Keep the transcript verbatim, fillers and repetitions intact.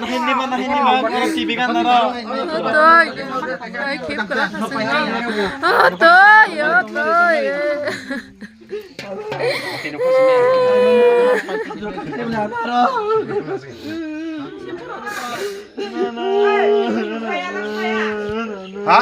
Nahinima, nahinima, T V gan naro. Toi, toi, khip kora khasing. Oh, toi, oh, toi. Ha?